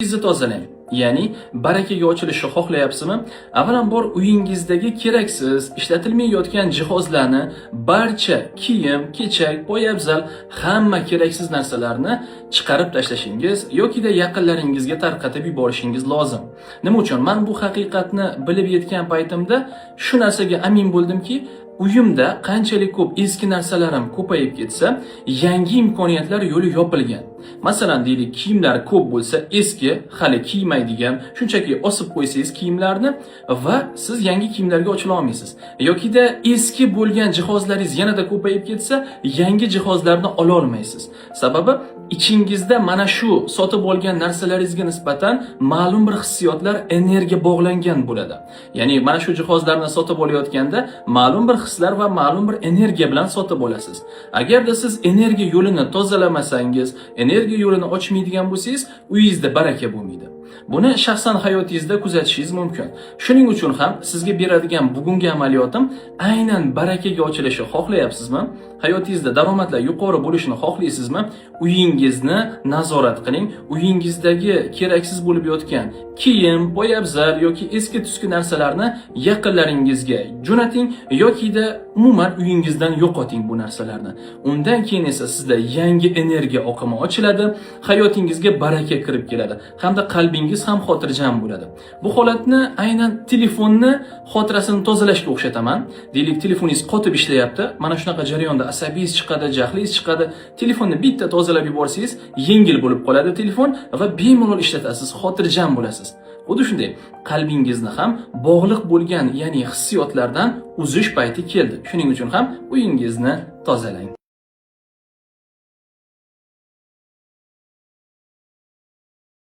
Uyingizni tozalang. Ya'ni barakaga ochilishni xohlayapsizmi? Avvalambor uyingizdagi keraksiz, ishlatilmay yotgan jihozlarni, barcha kiyim, kechak, poyabzal, hamma keraksiz narsalarni chiqarib tashlashingiz yokida yaqinlaringizga tarqatib yuborishingiz lozim. Nima uchun? Men bu haqiqatni bilib yetgan paytimda shu narsaga amin bo'ldimki, uyimda qanchalik ko'p eski narsalarim ko'payib ketsa, yangi imkoniyatlar yo'li yopilgan. Masalan, deylik, kiyimlar ko'p bo'lsa, eski, hali kiymaydigan, shunchaki osib qo'ysangiz kiyimlarni va siz yangi kiyimlarga ochila olmaysiz. Yokida eski bo'lgan jihozlaringiz yanada ko'payib ketsa, yangi jihozlarni ola olmaysiz. Sababi ichingizda mana shu sotib olgan narsalaringizga nisbatan ma'lum bir hissiyotlar, energiya bog'langan bo'ladi. Ya'ni mana shu jihozlarni sotib olayotganda ma'lum bir hislar va ma'lum bir energiya bilan sotib olasiz. Agarda siz energiya yo'lini tozalamasangiz, energiya yo'lini ochmaydigan bo'lsangiz, uyingizda baraka bo'lmaydi. Buni shaxsan hayotingizda kuzatishingiz mumkin. Shuning uchun ham sizga beradigan bugungi amaliyotim aynan barakaga ochilishni xohlayapsizmi? Hayotingizda daromadlar yuqori bo'lishini xohlaysizmi? Uyingizni nazorat qiling. Uyingizdagi keraksiz bo'lib yotgan kiyim, poyabzal yoki eski tuski narsalarni yaqinlaringizga jo'nating yokida umuman uyingizdan yo'qoting bu narsalarni. Undan keyin esa sizda yangi energiya oqimi ochiladi, hayotingizga baraka kirib keladi hamda qalbingiz ham xotirjam bo'ladi. Bu holatni aynan telefonni xotirasini tozalashga o'xshataman. Deylik, telefoningiz qotib ishlayapti. Mana shunaqa jarayonda asabingiz chiqadi, jahlingiz chiqadi. Telefonni bitta tozalab yuborsangiz, yengil bo'lib qoladi telefon va bemalol ishlatasiz, xotirjam bo'lasiz. Xuddi shunday, qalbingizni ham bog'liq bo'lgan, ya'ni hissiyotlardan uzish payti keldi. Shuning uchun ham uyingizni tozalang.